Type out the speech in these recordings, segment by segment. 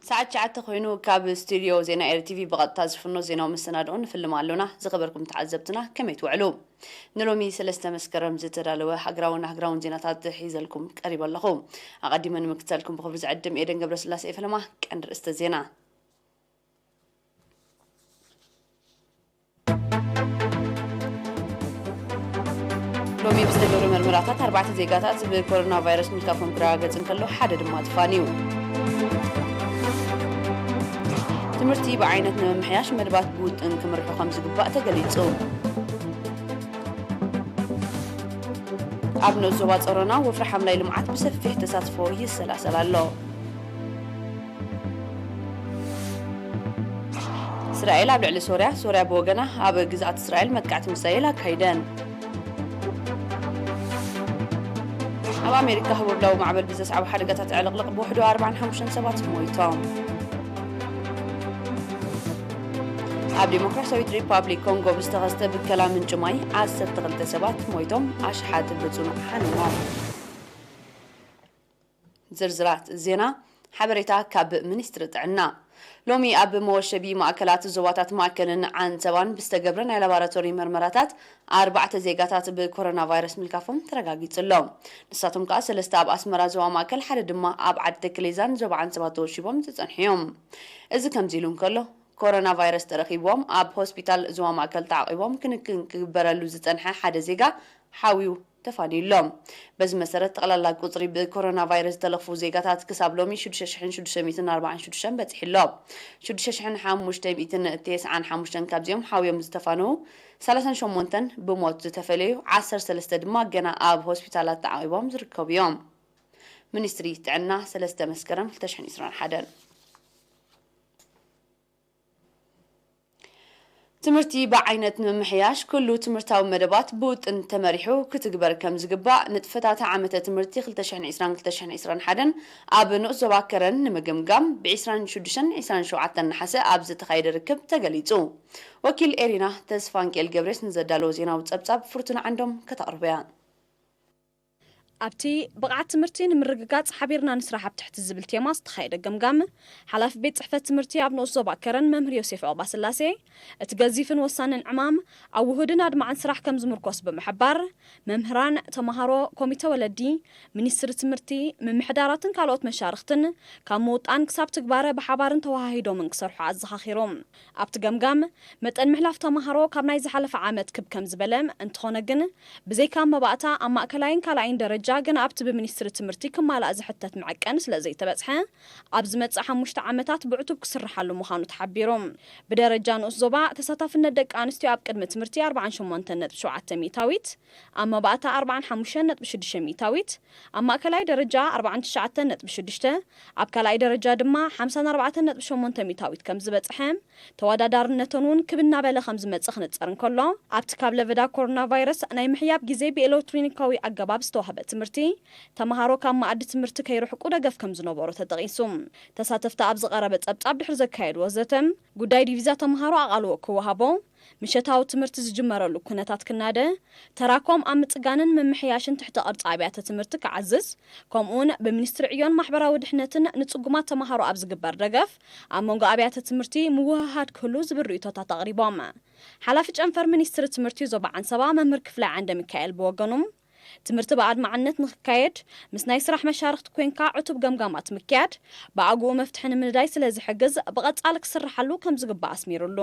ሰዓት ትሽዓተ ኮይኑ ካብ ስቱድዮ ዜና ኤር ቲቪ ብቐጥታ ዝፍኖ ዜናዊ መሰናድኦ ንፍልም ኣሎና። ዝኸበርኩም ተዓዘብትና ከመይ ትውዕሉ? ንሎሚ ሰለስተ መስከረም ዝተዳለወ ሃገራውን ሃገራውን ዜናታት ሒዘልኩም ቀሪበ ኣለኹ። ኣቐዲመ ንምክተልኩም ብኽብሪ ዝዕድም ኤደን ገብረስላሴ ፈለማ። ቀንዲ ርእስተ ዜና። ሎሚ ብዝተገብሩ መርመራታት ኣርባዕተ ዜጋታት ብኮሮና ቫይረስ ምልካፎም ክረጋገጽ እንከሎ፣ ሓደ ድማ ተፋንዩ። ትምህርቲ ብዓይነት ንምምሕያሽ መደባት ብውጥን ክምርሑ ከም ዝግባእ ተገሊጹ። ኣብ ንኡስ ዞባ ጾሮና ወፍሪ ሓምላይ ልምዓት ብሰፊሕ ተሳትፎ ይሰላሰል ኣሎ። እስራኤል ኣብ ልዕሊ ሶርያ፣ ሶርያ ብወገና ኣብ ግዝኣት እስራኤል መጥቃዕቲ ሚሳይል ኣካይደን። ኣብ ኣሜሪካ ህቦብላዊ ማዕበል ብዘስዓቦ ሓደጋታት ዕልቕልቕ ብውሕዱ ኣርባዓን ሓሙሽተን ሰባት ሞይቶም። ኣብ ዲሞክራሲያዊት ሪፓብሊክ ኮንጎ ብዝተኸስተ ብከላ ምንጪ ማይ ዓሰርተ ክልተ ሰባት ሞይቶም፣ ኣሽሓት ብጽኑዕ ሓሚሞም። ዝርዝራት ዜና። ሓበሬታ ካብ ሚኒስትሪ ጥዕና። ሎሚ ኣብ መወሸቢ ማእከላት ዞባታት ማእከልን ዓንሰባን ብዝተገብረ ናይ ላቦራቶሪ መርመራታት ኣርባዕተ ዜጋታት ብኮሮና ቫይረስ ምልካፎም ተረጋጊጹ ኣሎ። ንሳቶም ከኣ ሰለስተ ኣብ ኣስመራ ዞባ ማእከል፣ ሓደ ድማ ኣብ ዓዲ ተክሌዛን ዞባ ዓንሰባ ተወሺቦም ዝጸንሑ እዮም። እዚ ከምዚ ኢሉ እንከሎ፣ ኮሮና ቫይረስ ተረኺብዎም ኣብ ሆስፒታል ዞባ ማእከል ተዓቒቦም ክንክን ክግበረሉ ዝጸንሐ ሓደ ዜጋ ሓውዩ ተፋንዩ ኣሎ። በዚ መሰረት፣ ጠቕላላ ቁጽሪ ብኮሮና ቫይረስ ዝተለኽፉ ዜጋታት ክሳብ ሎሚ ሽዱሽተ ሽሕን ሽዱሽተ ሚእትን ኣርባዓን ሽዱሽተን በጺሑ ኣሎ። ሽዱሽተ ሽሕን ሓሙሽተ ሚእትን ተስዓን ሓሙሽተን ካብዚኦም ሓውዮም ዝተፋነዉ፣ ሰላሳን ሸሞንተን ብሞት ዝተፈለዩ፣ ዓሰርተ ሰለስተ ድማ ገና ኣብ ሆስፒታላት ተዓቒቦም ዝርከቡ እዮም። ሚኒስትሪ ጥዕና፣ ሰለስተ መስከረም ክልተ ሽሕን ዕስራን ሓደን። ትምህርቲ ብዓይነት ንምምሕያሽ ኩሉ ትምህርታዊ መደባት ብውጥን ተመሪሑ ክትግበር ከም ዝግባእ ንጥፈታት ዓመተ ትምህርቲ ክልተ ሽሕን ዕስራን ክልተ ሽሕን ዕስራን ሓደን ኣብ ንኡስ ዞባ ከረን ንምግምጋም ብ ዕስራን ሽዱሽተን ዕስራን ሸውዓተን ነሓሰ ኣብ ዝተኻየደ ርክብ ተገሊጹ። ወኪል ኤሪና ተስፋንቄል ገብሬስ ንዘዳለዎ ዜናዊ ጸብጻብ ፍርቱና ዓንዶም ከተቕርቦ እያ። ኣብቲ ብቕዓት ትምህርቲ ንምርግጋጽ ሓቢርና ንስራሕ ኣብ ትሕቲ ዝብል ቴማ ዝተኻየደ ገምጋም፣ ሓላፊ ቤት ጽሕፈት ትምህርቲ ኣብ ንኡስ ዞባ ከረን መምህር ዮሴፍ ዑቕባስላሴ፣ እቲ ገዚፍን ወሳንን ዕማም ኣብ ውሁድን ኣድማዕን ስራሕ ከም ዝምርኮስ ብምሕባር፣ መምህራን፣ ተመሃሮ፣ ኮሚተ ወለዲ፣ ሚኒስትሪ ትምህርቲ፣ ምምሕዳራትን ካልኦት መሻርኽትን ካብ ምውጣን ክሳብ ትግባረ ብሓባርን ተወሃሂዶምን ክሰርሑ ኣዘኻኺሮም። ኣብቲ ገምጋም፣ መጠን ምሕላፍ ተመሃሮ ካብ ናይ ዝሓለፈ ዓመት ክብ ከም ዝበለ፣ እንተኾነ ግን፣ ብዘይካ መባእታ ኣብ ማእከላይን ካልኣይን ደረጃ ገና ኣብቲ ብሚኒስትሪ ትምህርቲ ክማላእ ዝሕተት መዐቀኒ ስለ ዘይተበጽሐ፣ ኣብ ዝመጽእ ሓሙሽተ ዓመታት ብዕቱብ ክስርሓሉ ምዃኑ ተሓቢሩ። ብደረጃ ንኡስ ዞባ፣ ተሳታፍነት ደቂ ኣንስትዮ ኣብ ቅድሚ ትምህርቲ ኣርባዓን ሸሞንተን ነጥቢ ሸውዓተ ሚእታዊት፣ ኣብ መባእታ ኣርባዓን ሓሙሽተን ነጥቢ ሽዱሽተ ሚእታዊት፣ ኣብ ማእከላይ ደረጃ ኣርባዓን ትሽዓተን ነጥቢ ሽዱሽተ፣ ኣብ ካልኣይ ደረጃ ድማ ሓምሳን ኣርባዕተን ነጥቢ ሸሞንተ ሚእታዊት ከም ዝበጽሐ፣ ተወዳዳርነተን እውን ክብ እናበለ ከም ዝመጽእ ክነጸር እንከሎ፣ ኣብቲ ካብ ለበዳ ኮሮና ቫይረስ ናይ ምሕያብ ግዜ ብኤሌክትሮኒካዊ ኣገባብ ዝተዋህበ ትምህርቲ፣ ተመሃሮ ካብ መኣዲ ትምህርቲ ከይርሕቁ ደገፍ ከም ዝነበሮ ተጠቒሱ። ተሳተፍቲ ኣብ ዝቐረበ ጸብጻብ ድሕሪ ዘካየድዎ ዘተ፣ ጉዳይ ዲቪዛ ተመሃሮ ኣቓልቦ ክወሃቦ፣ ምሸታዊ ትምህርቲ ዝጅመረሉ ኩነታት ክናደ፣ ተራኮም ኣብ ምጽጋንን ምምሕያሽን ትሕተ ቅርጺ ኣብያተ ትምህርቲ ክዓዝዝ፣ ከምኡውን ብሚኒስትሪ ዕዮን ማሕበራዊ ድሕነትን ንጽጉማት ተመሃሮ ኣብ ዝግበር ደገፍ፣ ኣብ መንጎ ኣብያተ ትምህርቲ ምውህሃድ ክህሉ ዝብል ርእይቶታት ኣቕሪቦም። ሓላፊ ጨንፈር ሚኒስትሪ ትምህርቲ ዞባ ዓንሰባ መምህር ክፍላይ ዓንደ ሚካኤል ብወገኑ፣ ትምህርቲ ብኣድማዕነት ንክካየድ፣ ምስ ናይ ስራሕ መሻርኽቲ ኮይንካ ዕቱብ ገምጋማት ምክያድ፣ ብኣግኡ መፍትሒ ንምንዳይ ስለ ዝሕግዝ፣ ብቐጻሊ ክስርሓሉ ከም ዝግባእ ኣስሚሩሉ።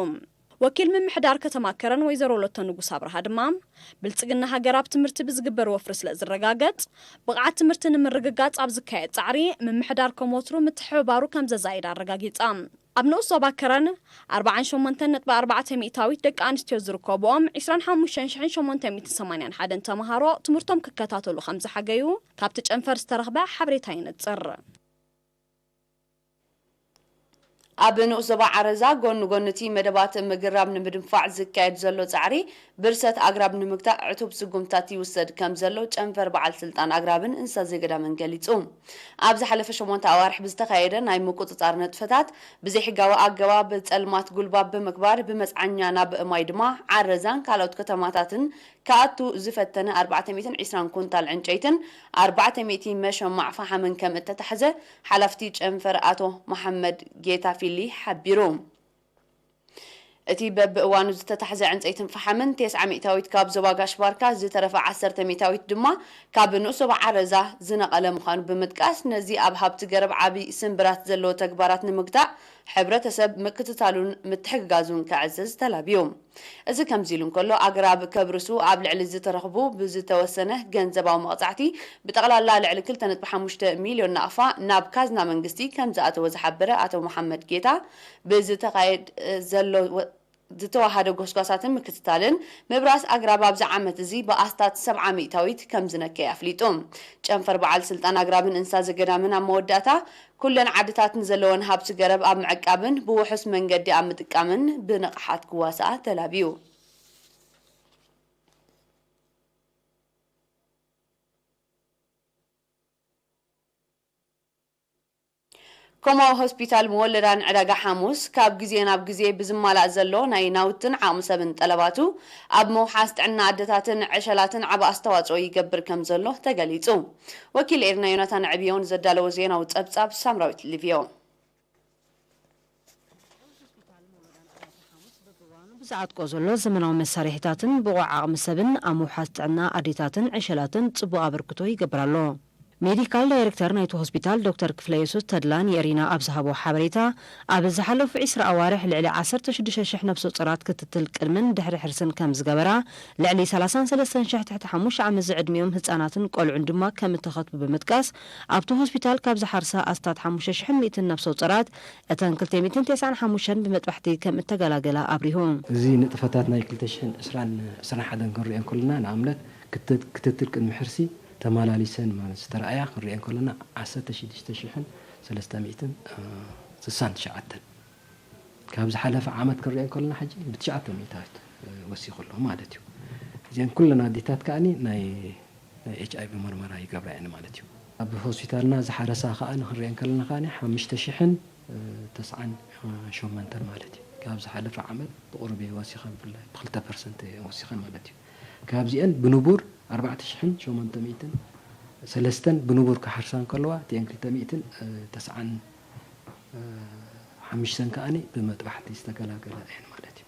ወኪል ምምሕዳር ከተማ ከረን ወይዘሮ ሎቶ ንጉስ ኣብርሃ ድማ፣ ብልጽግና ሃገር ኣብ ትምህርቲ ብዝግበር ወፍሪ ስለ ዝረጋገጽ፣ ብቕዓት ትምህርቲ ንምርግጋጽ ኣብ ዝካየድ ጻዕሪ፣ ምምሕዳር ከም ወትሩ ምትሕብባሩ ከም ዘዛይድ ኣረጋጊጻ። ኣብ ንኡስ ዞባ ከረን፣ ኣርባዓን ሸሞንተን ነጥቢ ኣርባዕተ ሚእታዊት ደቂ ኣንስትዮ ዝርከብኦም፣ ዕስራን ሓሙሽተን ሽሕን ሸሞንተ ሚእትን ሰማንያን ሓደን ተመሃሮ ትምህርቶም ክከታተሉ ከም ዝሓገዩ፣ ካብቲ ጨንፈር ዝተረኽበ ሓበሬታ የነጽር። ኣብ ንኡስ ዞባ ዓረዛ፣ ጎኒ ጎኒ እቲ መደባት ምግራብ ንምድንፋዕ ዝካየድ ዘሎ ጻዕሪ፣ ብርሰት ኣግራብ ንምግታእ ዕቱብ ስጉምትታት ይውሰድ ከም ዘሎ ጨንፈር በዓል ስልጣን ኣግራብን እንስሳ ዘገዳምን ገሊጹ። ኣብ ዝሓለፈ ሸሞንተ ኣዋርሕ ብዝተኻየደ ናይ ምቁጽጻር ንጥፈታት፣ ብዘይሕጋዊ ኣገባብ ጸልማት ጉልባብ ብምግባር፣ ብመጽዓኛ ናብ ማይ ድማ ዓረዛን ካልኦት ከተማታትን ክኣቱ ዝፈተነ ኣርባዕተ ሚእትን ዕስራን ኩንታል ዕንጨይትን ኣርባዕተ ሚእቲ መሸማዕ ፈሓምን ከም እተታሕዘ ሓላፍቲ ጨንፈር ኣቶ መሓመድ ጌታፊሊ ሓቢሩ። እቲ በብእዋኑ ዝተታሕዘ ዕንፀይትን ፈሓምን፣ ተስዓ ሚእታዊት ካብ ዞባ ጋሽ ባርካ፣ ዝተረፈ ዓሰርተ ሚእታዊት ድማ ካብ ንኡስ ዞባ ዓረዛ ዝነቐለ ምዃኑ ብምጥቃስ፣ ነዚ ኣብ ሃብቲ ገረብ ዓቢ ስምብራት ዘለዎ ተግባራት ንምግታእ፣ ሕብረተሰብ ምክትታሉን ምትሕግጋዙን ከዕዝዝ ተላብዩ። እዚ ከምዚ ኢሉ እንከሎ፣ ኣግራብ ከብርሱ ኣብ ልዕሊ ዝተረኽቡ ብዝተወሰነ ገንዘባዊ መቕጻዕቲ፣ ብጠቕላላ ልዕሊ ክልተ ነጥቢ ሓሙሽተ ሚልዮን ናቕፋ ናብ ካዝና መንግስቲ ከም ዝኣተወ ዝሓበረ ኣቶ መሓመድ ጌታ፣ ብዝተኻየድ ዘሎ ወ-፣ ዝተዋሃደ ጎስጓሳትን ምክትታልን፣ ምብራስ ኣግራብ ኣብዚ ዓመት እዚ ብኣስታት ሰብዓ ሚእታዊት ከም ዝነከየ ኣፍሊጡ። ጨንፈር በዓል ስልጣን ኣግራብን እንስሳ ዘገዳምን ኣብ መወዳእታ፣ ኩለን ዓድታት ንዘለወን ሃብቲ ገረብ ኣብ ምዕቃብን ብውሑስ መንገዲ ኣብ ምጥቃምን ብንቕሓት ክዋስኣ ተላብዩ። ኮማዊ ሆስፒታል መወለዳን ዕዳጋ ሓሙስ፣ ካብ ግዜ ናብ ግዜ ብዝማላእ ዘሎ ናይ ናውትን ዓቕሚ ሰብን ጠለባቱ፣ ኣብ ምውሓስ ጥዕና ኣደታትን ዕሸላትን ዓቢ ኣስተዋጽኦ ይገብር ከም ዘሎ ተገሊጹ። ወኪል ኤርና ዮናታን ዕብዮን ዘዳለዎ ዜናዊ ጸብጻብ ሳምራዊት ሊቭዮ። ብዝዓጥቆ ዘሎ ዘመናዊ መሳርሒታትን ብቑዕ ዓቕሚ ሰብን ኣብ ምውሓስ ጥዕና ኣዴታትን ዕሸላትን ጽቡቕ ኣበርክቶ ይገብር ኣሎ። ሜዲካል ዳይሬክተር ናይቲ ሆስፒታል ዶክተር ክፍለየሱስ ተድላ ንኤሪና ኣብ ዝሃቦ ሓበሬታ፣ ኣብ ዝሓለፉ ዕስራ ኣዋርሕ ልዕሊ ዓሰርተ ሽዱሽተ ሽሕ ነፍሰ ጡራት ክትትል ቅድምን ድሕሪ ሕርስን ከም ዝገበራ፣ ልዕሊ ሰላሳን ሰለስተን ሽሕ ትሕቲ ሓሙሽተ ዓመት ዝዕድሚኦም ህጻናትን ቆልዑን ድማ ከም እተኸትቡ ብምጥቃስ፣ ኣብቲ ሆስፒታል ካብ ዝሓርሳ ኣስታት ሓሙሽተ ሽሕን ሚእትን ነፍሰ ጡራት፣ እተን ክልተ ሚእትን ተስዓን ሓሙሽተን ብመጥባሕቲ ከም እተገላገላ ኣብሪሁ። እዚ ንጥፈታት ናይ ክልተ ሽሕን ዕስራን ዕስራን ሓደን ክንሪኦ እንከለና፣ ንኣብነት ክት-፣ ክትትል ቅድሚ ሕርሲ ተመላሊሰን ማለት ዝተረኣያ ክንሪኦ እንከለና፣ ዓሰርተ ሽዱሽተ ሽሕን ሰለስተ ሚእትን ስሳን ትሽዓተን። ካብ ዝሓለፈ ዓመት ክንሪኦ እንከለና፣ ሕጂ ብትሽዓተ ሚእታዊት ወሲኹ ኣሎ ማለት እዩ። እዚአን ኩለን ኣዴታት ከኣኒ ናይ፣ ናይ ኤች ኣይ ቪ መርመራ ይገብራ እየን ማለት እዩ። ኣብ ሆስፒታልና ዝሓረሳ ከኣ ንክንሪኦ እንከለና ከኣ ሓሙሽተ ሽሕን ተስዓን ሸሞንተን ማለት እዩ። ካብ ዝሓለፈ ዓመት ብቑሩብ እየ ወሲኸን፣ ብፍላይ ብክልተ ፐርሰንት እየ ወሲኸን ማለት እዩ። ካብዚአን ብንቡር ኣርባዕተ ሽሕን ሸሞንተ ሚእትን ሰለስተን ብንቡር ክሓርሳ እንከለዋ፣ እቲአን ክልተ ሚእትን ተስዓን ሓሙሽተን ከኣ ብመጥባሕቲ ዝተገላገላ እየን ማለት እዩ።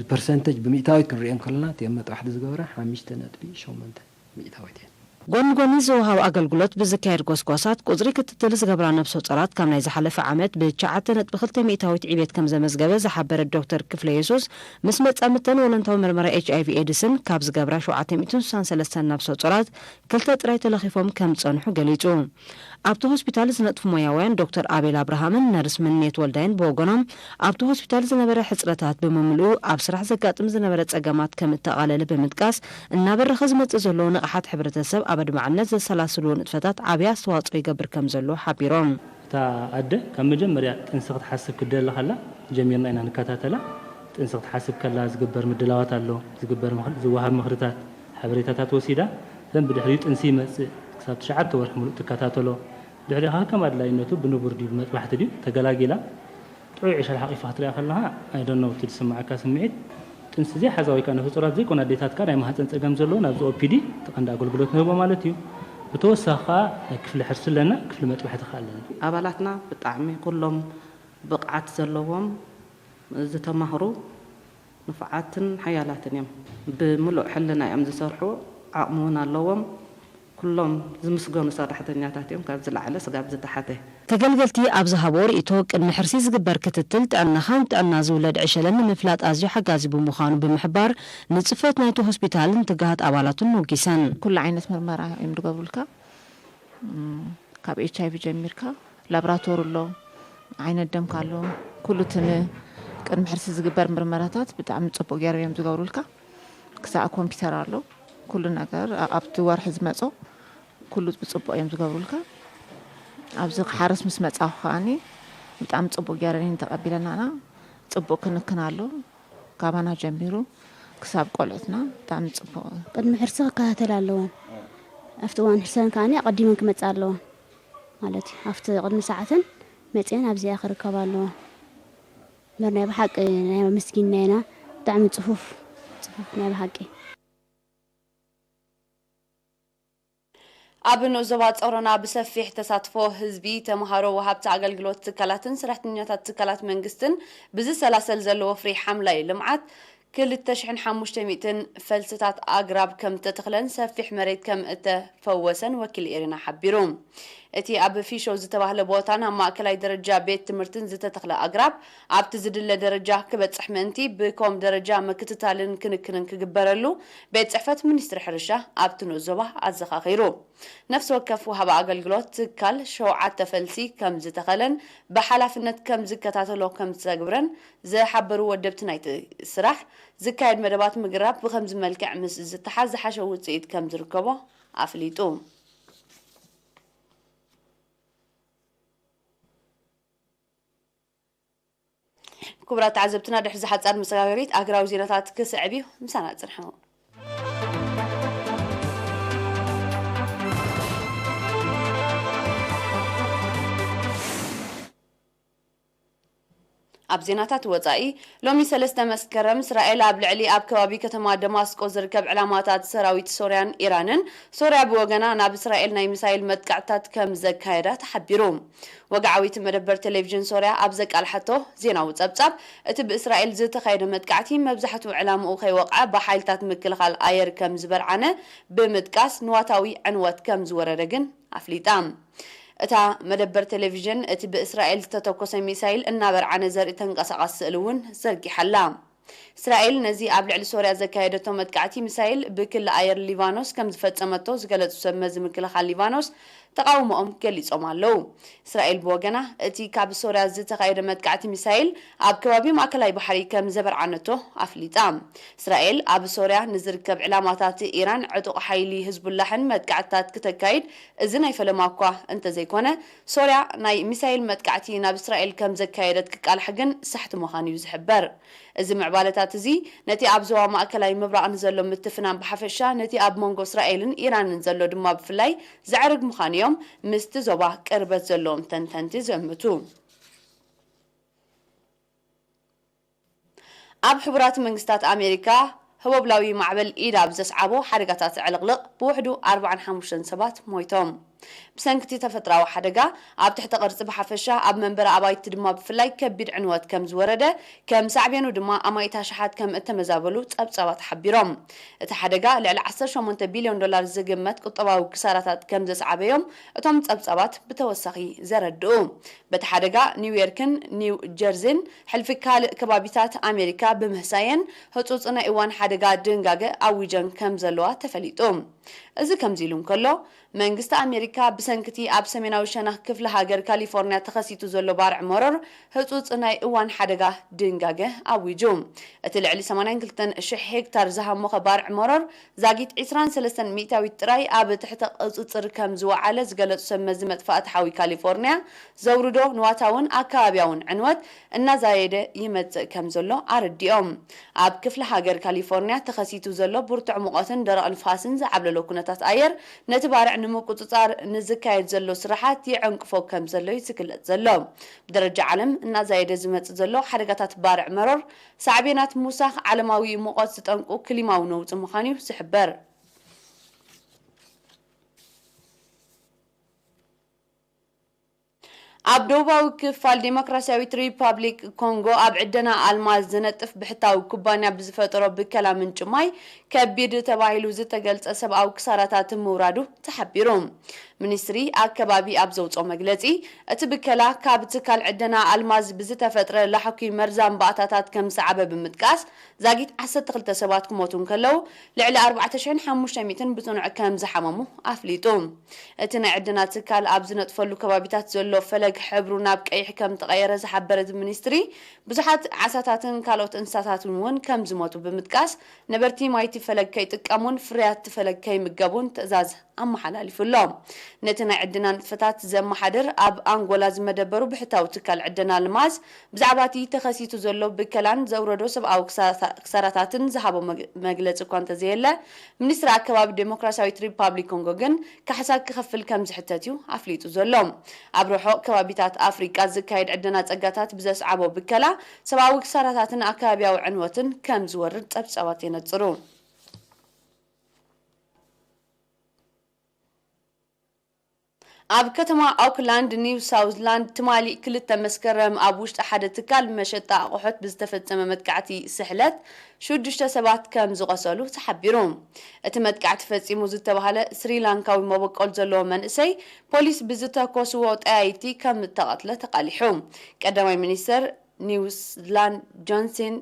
ብፐርሰንተጅ፣ ብሚእታዊት ክንሪኦ እንከለና፣ እቲአን መጥባሕቲ ዝገበራ ሓሙሽተ ነጥቢ ሸሞንተ ሚእታዊት እየን። ጎኒ ጎኒ ዝወሃብ ኣገልግሎት ብዝካየድ ጎስጓሳት፣ ቁጽሪ ክትትል ዝገብራ ነፍሰ ጡራት ካብ ናይ ዝሓለፈ ዓመት ብትሽዓተ ነጥቢ ክልተ ሚእታዊት ዕቤት ከም ዘመዝገበ ዝሓበረ ዶክተር ክፍለ የሱስ፣ ምስ መጻምድተን ወለንታዊ መርመራ ኤች ኣይ ቪ ኤድስን ካብ ዝገብራ ሸውዓተ ሚእትን ስሳን ሰለስተን ነፍሰ ጡራት ክልተ ጥራይ ተለኺፎም ከም ዝጸንሑ ገሊጹ። ኣብቲ ሆስፒታል ዝነጥፉ ሞያውያን ዶክተር ኣቤል ኣብርሃምን ነርስ ምንየት ወልዳይን ብወገኖም፣ ኣብቲ ሆስፒታል ዝነበረ ሕጽረታት ብምምልኡ ኣብ ስራሕ ዘጋጥም ዝነበረ ጸገማት ከም እተቓለለ ብምጥቃስ፣ እናበረኸ ዝመጽእ ዘሎ ንቕሓት ሕብረተሰብ ኣብ ኣድማዕነት ዘሰላስሉ ንጥፈታት ዓቢ ኣስተዋጽኦ ይገብር ከም ዘሎ ሓቢሮም። እታ ኣደ ካብ መጀመርያ ጥንሲ ክትሓስብ ክትደሊ ከላ ጀሚርና ኢና ንከታተላ። ጥንሲ ክትሓስብ ከላ ዝግበር ምድላዋት ኣሎ፣ ዝግበር ምኽሪ፣ ዝወሃብ ምኽርታት፣ ሓበሬታታት ወሲዳ፣ እተን ብድሕሪኡ ጥንሲ ይመጽእ፣ ክሳብ ትሽዓተ ወርሒ ምሉእ ትከታተሎ። ድሕሪኡ ከኣ ከም ኣድላይነቱ ብንቡር ድዩ ብመጥባሕቲ ድዩ ተገላጊላ ጥዑይ ዕሸል ሓቒፋ ክትሪኣ ከለኻ፣ I don't know፣ እቲ ዝስምዓካ ስምዒት፣ ጥንሲ ዘይሓዛ ወይ ከኣ ነፍሰ ጡራት ዘይኮና ኣዴታት ከኣ ናይ ማህጸን ጸገም ዘለወን ኣብዚ ኦፒዲ እቲ ቀንዲ ኣገልግሎት ንህቦ ማለት እዩ። ብተወሳኺ ከኣ ናይ ክፍሊ ሕርሲ ኣለና፣ ክፍሊ መጥባሕቲ ከኣ ኣለና። ኣባላትና ብጣዕሚ ኩሎም ብቕዓት ዘለዎም፣ ዝተማህሩ፣ ንፉዓትን ሓያላትን እዮም። ብምሉእ ሕልና እዮም ዝሰርሑ፣ ዓቕሚ እውን ኣለዎም። ኩሎም ዝምስገኑ ሰራሕተኛታት እዮም፣ ካብ ዝለዓለ ስጋብ ዝተሓተ። ተገልገልቲ ኣብ ዝሃብዎ ርእይቶ፣ ቅድሚ ሕርሲ ዝግበር ክትትል ጥዕናኻን ጥዕና ዝውለድ ዕሸልን ንምፍላጥ ኣዝዩ ሓጋዚ ብምዃኑ ብምሕባር፣ ንጽፈት ናይቲ ሆስፒታልን ትግሃት ኣባላቱን ሞጊሰን። ኩሉ ዓይነት ምርመራ እዮም ዝገብሩልካ። እም፣ ካብ ኤች ኣይ ቪ ጀሚርካ ላብራቶሪ ኣሎ፣ ዓይነት ደምካ ኣሎ፣ ኩሉ እቲ ንቅድሚ ሕርሲ ዝግበር ምርመራታት ብጣዕሚ ጽቡቕ ገይሮም እዮም ዝገብሩልካ። ክሳዕ ኮምፒውተር ኣሎ፣ ኩሉ ነገር ኣ-፣ ኣብቲ ወርሒ ዝመጾ ኩሉ ብጽቡቕ እዮም ዝገብሩልካ። ኣብዚ ክሓርስ ምስ መጻኹ ከኣኒ ብጣዕሚ ጽቡቕ ገይረን እየን ተቐቢለናና። ጽቡቕ ክንክን ኣሎ። ካባና ጀሚሩ ክሳብ ቆልዑትና ብጣዕሚ ጽቡቕ እዩ። ቅድሚ ሕርሲ ክከታተላ ኣለወን። ኣብቲ እዋን ሕርሰን ከኣኒ ኣቐዲመን ክመጻ ኣለወን ማለት እዩ። ኣብቲ ቅድሚ ሰዓተን መጺአን ኣብዚኣ ክርከባ ኣለወን። እምበር ናይ ብሓቂ ናይ ኣመስጊንና ኢና። ብጣዕሚ ጽፉፍ፣ ጽፉፍ ናይ ብሓቂ። ኣብ ንኡስ ዞባ ጾሮና ብሰፊሕ ተሳትፎ ህዝቢ፣ ተምሃሮ፣ ወሃብቲ ኣገልግሎት ትካላትን ሰራሕተኛታት ትካላት መንግስትን ብዝሰላሰል ዘሎ ወፍሪ ሓምላይ ልምዓት፣ ክልተ ሽሕን ሓሙሽተ ሚእትን ፈልስታት ኣግራብ ከም እተተኽለን ሰፊሕ መሬት ከም እተፈወሰን ወኪል ኤሪና ሓቢሩ። እቲ ኣብ ፊሾ ዝተባህለ ቦታን ኣብ ማእከላይ ደረጃ ቤት ትምህርትን ዝተተኽለ ኣግራብ ኣብቲ ዝድለ ደረጃ ክበጽሕ ምእንቲ ብኮም ደረጃ ምክትታልን ክንክንን ክግበረሉ ቤት ጽሕፈት ሚኒስትሪ ሕርሻ ኣብቲ ንኡስ ዞባ ኣዘኻኺሩ። ነፍሲ ወከፍ ወሃቢ ኣገልግሎት ትካል ሸውዓተ ፈልሲ ከም ዝተኸለን ብሓላፍነት ከም ዝከታተሎ ከም ዝተግብረን ዝሓበሩ ወደብቲ ናይቲ ስራሕ፣ ዝካየድ መደባት ምግራብ ብኸምዚ መልክዕ ምስ ዝተሓዝ ዝሓሸ ውጽኢት ከም ዝርከቦ ኣፍሊጡ። ክቡራት ተዓዘብትና፣ ድሕሪ ዝሓጻር መሰጋገሪት ኣህጉራዊ ዜናታት ክስዕብ እዩ። ምሳና ጽንሑ። ኣብ ዜናታት ወጻኢ፣ ሎሚ ሰለስተ መስከረም እስራኤል ኣብ ልዕሊ ኣብ ከባቢ ከተማ ደማስቆ ዝርከብ ዕላማታት ሰራዊት ሶርያን ኢራንን፣ ሶርያ ብወገና ናብ እስራኤል ናይ ሚሳይል መጥቃዕትታት ከም ዘካየዳ ተሓቢሩ። ወግዓዊት መደበር ቴሌቪዥን ሶርያ ኣብ ዘቃልሓቶ ዜናዊ ጸብጻብ፣ እቲ ብእስራኤል ዝተኻየደ መጥቃዕቲ መብዛሕትኡ ዕላምኡ ከይወቕዐ ብሓይልታት ምክልኻል ኣየር ከም ዝበርዓነ ብምጥቃስ፣ ንዋታዊ ዕንወት ከም ዝወረደ ግን ኣፍሊጣ። እታ መደበር ቴሌቪዥን፣ እቲ ብእስራኤል ዝተተኮሰ ሚሳይል እናበርዓነ ዘርኢ ተንቀሳቓሲ ስእሊ እውን ዘርጊሓ ኣላ። እስራኤል ነዚ ኣብ ልዕሊ ሶርያ ዘካየደቶ መጥቃዕቲ ሚሳይል ብክሊ ኣየር ሊባኖስ ከም ዝፈጸመቶ ዝገለጹ ሰብ መዚ ምክልኻል ሊባኖስ ተቓውሞኦም ገሊጾም ኣለዉ። እስራኤል ብወገና፣ እቲ ካብ ሶርያ ዝተኻየደ መጥቃዕቲ ሚሳይል ኣብ ከባቢ ማእከላይ ባሕሪ ከም ዘበርዓነቶ ኣፍሊጣ። እስራኤል ኣብ ሶርያ ንዝርከብ ዕላማታት ኢራን፣ ዕጡቕ ሓይሊ ህዝቡላሕን መጥቃዕትታት ክተካይድ፣ እዚ ናይ ፈለማ እኳ እንተዘይኮነ፣ ሶርያ ናይ ሚሳይል መጥቃዕቲ ናብ እስራኤል ከም ዘካየደት ክቃልሕ ግን ሳሕቲ ምዃኑ እዩ ዝሕበር። እዚ ምዕባለታት እዚ ነቲ ኣብ ዞባ ማእከላይ ምብራቕ ንዘሎ ምትፍናን ብሓፈሻ፣ ነቲ ኣብ መንጎ እስራኤልን ኢራንን ዘሎ ድማ ብፍላይ ዘዕርግ ምዃኑ እዮም ምስቲ ዞባ ቅርበት ዘለዎም ተንተንቲ ዝእምቱ። ኣብ ሕቡራት መንግስታት ኣሜሪካ ህቦብላዊ ማዕበል ኢዳ ብዘስዓቦ ሓደጋታት ዕልቕልቕ ብውሕዱ ኣርባዓን ሓሙሽተን ሰባት ሞይቶም። ብሰንኪ እቲ ተፈጥራዊ ሓደጋ ኣብ ትሕቲ ቅርጺ ብሓፈሻ፣ ኣብ መንበሪ ኣባይቲ ድማ ብፍላይ ከቢድ ዕንወት ከም ዝወረደ፣ ከም ሳዕቤኑ ድማ ኣማኢት ኣሽሓት ከም እተመዛበሉ ጸብጻባት ሓቢሮም። እቲ ሓደጋ ልዕሊ ዓሰርተ ሸሞንተ ቢልዮን ዶላር ዝግመት ቁጠባዊ ክሳራታት ከም ዘስዓበዮም እቶም ጸብጻባት ብተወሳኺ ዘረድኡ። በቲ ሓደጋ ኒውዮርክን ኒው ጀርዚን ሕልፊ ካልእ ከባቢታት ኣሜሪካ ብምህሳየን ህጹጽ ናይ እዋን ሓደጋ ድንጋገ ኣዊጀን ከም ዘለዋ ተፈሊጡ። እዚ ከምዚ ኢሉ እንከሎ፣ መንግስቲ ኣሜሪካ ብሰንክቲ ኣብ ሰሜናዊ ሸነኽ ክፍለ ሃገር ካሊፎርኒያ ተኸሲቱ ዘሎ ባርዕ መሮር ህጹጽ ናይ እዋን ሓደጋ ድንጋገ ኣዊጁ። እቲ ልዕሊ ሰማንያን ክልተን ሽሕ ሄክታር ዝሃሞኸ ባርዕ መሮር ዛጊት ዕስራን ሰለስተን ሚእታዊት ጥራይ ኣብ ትሕቲ ቁጽጽር ከም ዝወዓለ ዝገለጹ ሰብ መዚ መጥፋእቲ ሓዊ ካሊፎርኒያ፣ ዘውርዶ ንዋታውን ኣከባብያውን ዕንወት እናዛየደ ይመጽእ ከም ዘሎ ኣረዲኦም። ኣብ ክፍለ ሃገር ካሊፎርኒያ ተኸሲቱ ዘሎ ብርቱዕ ሙቐትን ደረቕ ንፋስን ዝዓብለሎ ኩነታት ኣየር፣ ነቲ ባርዕ ንምቁጽጻር ንዝካየድ ዘሎ ስራሓት ይዕንቅፎ ከም ዘሎ እዩ ዝግለጽ ዘሎ። ብደረጃ ዓለም እናዛየደ ዝመጽእ ዘሎ ሓደጋታት ባርዕ መሮር፣ ሳዕቤናት ምውሳኽ ዓለማዊ ሙቐት ዝጠንቁ ክሊማዊ ነውጺ ምዃኑ እዩ ዝሕበር። ኣብ ደቡባዊ ክፋል ዴሞክራሲያዊት ሪፓብሊክ ኮንጎ፣ ኣብ ዕደና ኣልማዝ ዝነጥፍ ብሕታዊ ኩባንያ ብዝፈጠሮ ብከላ ምንጪ ማይ፣ ከቢድ ተባሂሉ ዝተገልጸ ሰብኣዊ ክሳራታት ምውራዱ ተሓቢሩ። ሚኒስትሪ ኣከባቢ ኣብ ዘውጽኦ መግለጺ፣ እቲ ብከላ ካብ ትካል ዕደና ኣልማዝ ብዝተፈጥረ ላሕኩይ መርዛም ባእታታት ከም ዝሰዓበ ብምጥቃስ፣ ዛጊት ዓሰርተ ክልተ ሰባት ክሞቱ እንከለዉ፣ ልዕሊ ኣርባዕተ ሽሕን ሓሙሽተ ሚእትን ብጽኑዕ ከም ዝሓመሙ ኣፍሊጡ። እቲ ናይ ዕደና ትካል ኣብ ዝነጥፈሉ ከባቢታት ዘሎ ፈለግ ሕብሩ ናብ ቀይሕ ከም ተቐየረ ዝሓበረ እቲ ሚኒስትሪ፣ ብዙሓት ዓሳታትን ካልኦት እንስሳታትን እውን ከም ዝሞቱ ብምጥቃስ፣ ነበርቲ ማይ እቲ ፈለግ ከይጥቀሙን ፍርያት እቲ ፈለግ ከይምገቡን ትእዛዝ ኣመሓላሊፉ ኣሎ። ነቲ ናይ ዕደና ንጥፈታት ዘመሓድር ኣብ ኣንጎላ ዝመደበሩ ብሕታዊ ትካል ዕደና ኣልማዝ፣ ብዛዕባ እቲ ተኸሲቱ ዘሎ ብከላን ዘውረዶ ሰብኣዊ ክሳታ-፣ ክሳራታትን ዝሃቦ መግ-፣ መግለጺ እኳ እንተዘየለ፣ ሚኒስትሪ ኣከባቢ ዴሞክራሲያዊት ሪፓብሊክ ኮንጎ ግን ካሕሳ ክኸፍል ከም ዝሕተት እዩ ኣፍሊጡ ዘሎ። ኣብ ርሑቕ ከባቢታት ኣፍሪቃ ዝካየድ ዕደና ጸጋታት ብዘስዓቦ ብከላ፣ ሰብኣዊ ክሳራታትን ኣከባብያዊ ዕንወትን ከም ዝወርድ ጸብጻባት የነጽሩ። ኣብ ከተማ ኦክላንድ ኒው ሳውዝላንድ ትማሊ ክልተ መስከረም ኣብ ውሽጢ ሓደ ትካል መሸጣ ኣቑሑት ብዝተፈጸመ መጥቃዕቲ ስሕለት ሽዱሽተ ሰባት ከም ዝቖሰሉ ተሓቢሩ። እቲ መጥቃዕቲ ፈጺሙ ዝተባህለ ስሪላንካዊ መበቆል ዘለዎ መንእሰይ ፖሊስ ብዝተኮስዎ ጠያይቲ ከም እተቐትለ ተቓሊሑ። ቀዳማይ ሚኒስተር ኒውስላንድ ጆንሲን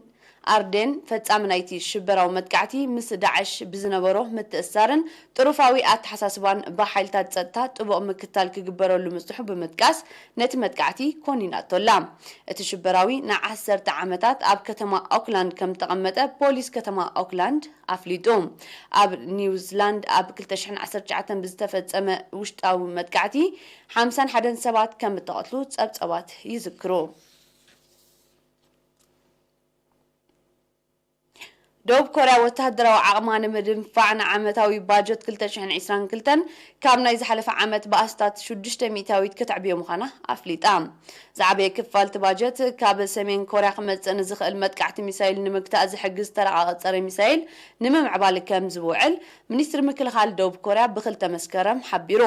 ኣርዴን ፈጻሚ ናይቲ ሽበራዊ መጥቃዕቲ ምስ ዳዕሽ ብዝነበሮ ምትእስሳርን ጥሩፋዊ ኣተሓሳስባን ብሓይልታት ጸጥታ ጥቡቕ ምክትታል ክግበረሉ ምጽንሑ ብምጥቃስ ነቲ መጥቃዕቲ ኮኒናቶ ኣላ። እቲ ሽበራዊ ንዓሰርተ ዓመታት ኣብ ከተማ ኦክላንድ ከም ተቐመጠ ፖሊስ ከተማ ኦክላንድ ኣፍሊጡ። ኣብ ኒውዚላንድ ኣብ ክልተ ሽሕን ዓሰርተ ትሽዓተን ብዝተፈጸመ ውሽጣዊ መጥቃዕቲ ሓምሳን ሓደን ሰባት ከም እተቐትሉ ጸብጸባት ይዝክሩ። ደቡብ ኮርያ ወተሃደራዊ ዓቕማ ንምድንፋዕ ንዓመታዊ ባጀት ክልተ ሽሕን ዕስራን ክልተን ካብ ናይ ዝሓለፈ ዓመት ብኣስታት ሽዱሽተ ሚእታዊት ከተዕብዮ ምዃና ኣፍሊጣ። ዝዓበየ ክፋል እቲ ባጀት ካብ ሰሜን ኮርያ ክመጽእ ንዝኽእል መጥቃዕቲ ሚሳይል ንምግታእ ዝሕግዝ ተረቓቒ ጸረ ሚሳይል ንምምዕባል ከም ዝውዕል ሚኒስትሪ ምክልኻል ደቡብ ኮርያ ብክልተ መስከረም ሓቢሩ።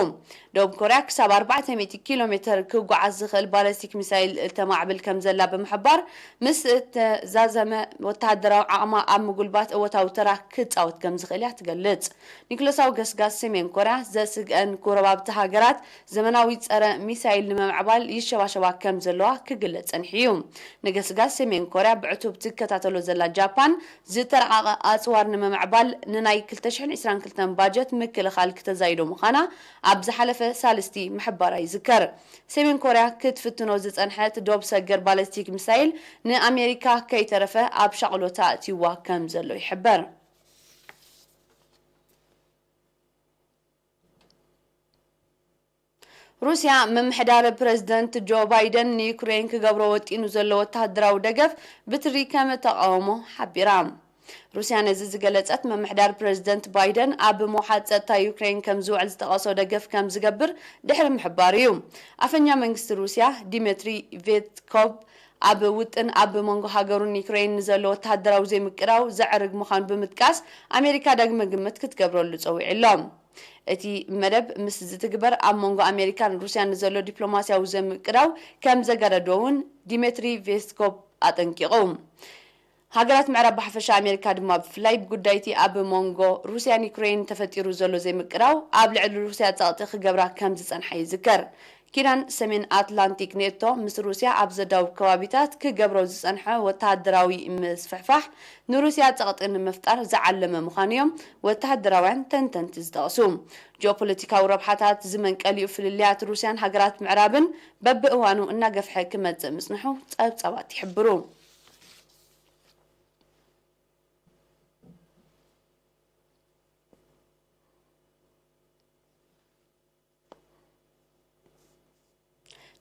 ደቡብ ኮርያ ክሳብ ኣርባዕተ ሚእቲ ኪሎ ሜተር ክጓዓዝ ዝኽእል ባለስቲክ ሚሳይል ተማዕብል ከም ዘላ ብምሕባር፣ ምስ እተዛዘመ ወተሃደራዊ ዓቕማ ኣብ ምጉልባት እወታዊ ተራ ክጻወት ከም ዝኽእል እያ ትገልጽ። ኒኩለሳዊ ገስጋስ ሰሜን ኮርያ ዘስግአን ጎረባብቲ ሃገራት ዘመናዊ ጸረ ሚሳይል ንምምዕባል ይሸባሸባ ከም ዘለዋ ክግለጽ ጸኒሑ እዩ። ንገስጋስ ሰሜን ኮርያ ብዕቱብ ትከታተሎ ዘላ ጃፓን፣ ዝተረቓቐ ኣጽዋር ንምምዕባል ንናይ ክልተ ሽሕን ዕስራን ክልተን ባጀት ምክልኻል ክተዛይዶ ምዃና ኣብ ዝሓለፈ ሳልስቲ ምሕባራ ይዝከር። ሰሜን ኮርያ ክትፍትኖ ዝጸንሐት ዶብ ሰገር ባለስቲክ ሚሳይል ንኣሜሪካ ከይተረፈ ኣብ ሻቕሎት ኣእትይዋ ከም ዘሎ ይሕበር። ሩስያ፣ ምምሕዳር ፕረዚደንት ጆ ባይደን ንዩክሬን ክገብሮ ወጢኑ ዘሎ ወተሃደራዊ ደገፍ ብትሪ ከም እተቓወሞ ሓቢራ። ሩስያ ነዚ ዝገለጸት፣ ምምሕዳር ፕረዚደንት ባይደን ኣብ ምውሓድ ጸጥታ ዩክሬን ከም ዝውዕል ዝጠቐሶ ደገፍ ከም ዝገብር ድሕሪ ምሕባሩ እዩ። ኣፈኛ መንግስቲ ሩስያ ዲሚትሪ ፔስኮቭ፣ ኣብ ውጥን ኣብ መንጎ ሃገሩን ዩክሬን ንዘሎ ወተሃደራዊ ዘይምቅዳው ዘዕርግ ምዃኑ ብምጥቃስ፣ ኣሜሪካ ዳግመ ግምት ክትገብረሉ ጸዊዑ ኣሎ። እቲ መደብ ምስ ዝትግበር፣ ኣብ መንጎ ኣሜሪካን ሩስያን ንዘሎ ዲፕሎማስያዊ ዘይምቅዳው ከም ዘጋደዶ እውን ዲሚትሪ ፔስኮቭ ኣጠንቂቑ። ሃገራት ምዕራብ ብሓፈሻ፣ ኣሜሪካ ድማ ብፍላይ፣ ብጉዳይቲ ኣብ መንጎ ሩስያን ዩክሬን ተፈጢሩ ዘሎ ዘይምቅዳው ኣብ ልዕሊ ሩስያ ጸቕጢ ክገብራ ከም ዝጸንሓ ይዝከር። ኪዳን ሰሜን ኣትላንቲክ ኔቶ ምስ ሩስያ ኣብ ዘዳውብ ከባቢታት ክገብሮ ዝጸንሐ ወተሃደራዊ ምስፍሕፋሕ ንሩስያ ጸቕጢ ንምፍጣር ዝዓለመ ምዃኑ እዮም ወተሃደራውያን ተንተንቲ ዝጠቕሱ። ጂኦፖለቲካዊ ረብሓታት ዝመንቀሊኡ ፍልልያት ሩስያን ሃገራት ምዕራብን በብእዋኑ እናገፍሐ ክመጽእ ምጽንሑ ጸብጻባት ይሕብሩ።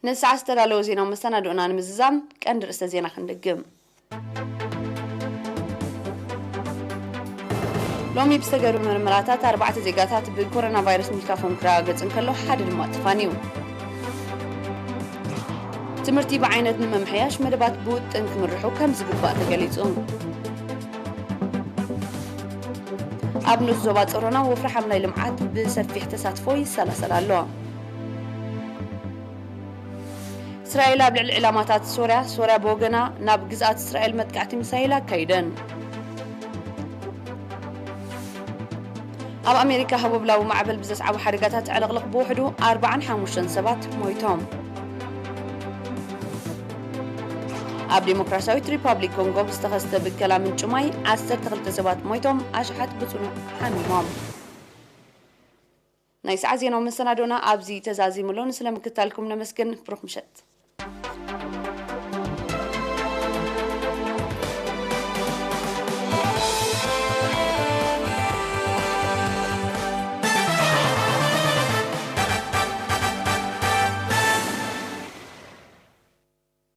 ንሰዓት ዝተዳለወ ዜናዊ መሰናድኦና ንምዝዛም ቀንዲ ርእሰ ዜና ክንድግም። ሎሚ ብዝተገብሩ ምርመራታት ኣርባዕተ ዜጋታት ብኮሮና ቫይረስ ምልካፎም ክረጋገጽ እንከሎ፣ ሓደ ድማ ጥፋን እዩ። ትምህርቲ ብዓይነት ንምምሕያሽ መደባት ብውጥን ክምርሑ ከም ዝግባእ ተገሊጹ። ኣብ ንኡስ ዞባ ጾሮና ወፍሪ ሓምላይ ልምዓት ብሰፊሕ ተሳትፎ ይሰላሰል ኣሎ። እስራኤል ኣብ ልዕሊ ዕላማታት ሶርያ፣ ሶርያ ብወገና ናብ ግዝኣት እስራኤል መጥቃዕቲ ሚሳይል ኣካይደን። ኣብ ኣሜሪካ ሃቦብላዊ ማዕበል ብዘስዓቦ ሓደጋታት ዕልቕልቕ ብውሕዱ ኣርባዓን ሓሙሽተን ሰባት ሞይቶም። ኣብ ዴሞክራሲያዊት ሪፓብሊክ ኮንጎ ብዝተኸስተ ብከላ ምንጪ ማይ ዓሰርተ ክልተ ሰባት ሞይቶም፣ ኣሽሓት ብጽኑዕ ሓሚሞም። ናይ ሰዓት ዜናዊ መሰናዶና ኣብዚ ተዛዚሙ ኣሎ። ንስለ ምክታልኩም ነመስግን። ብሩኽ ምሸት።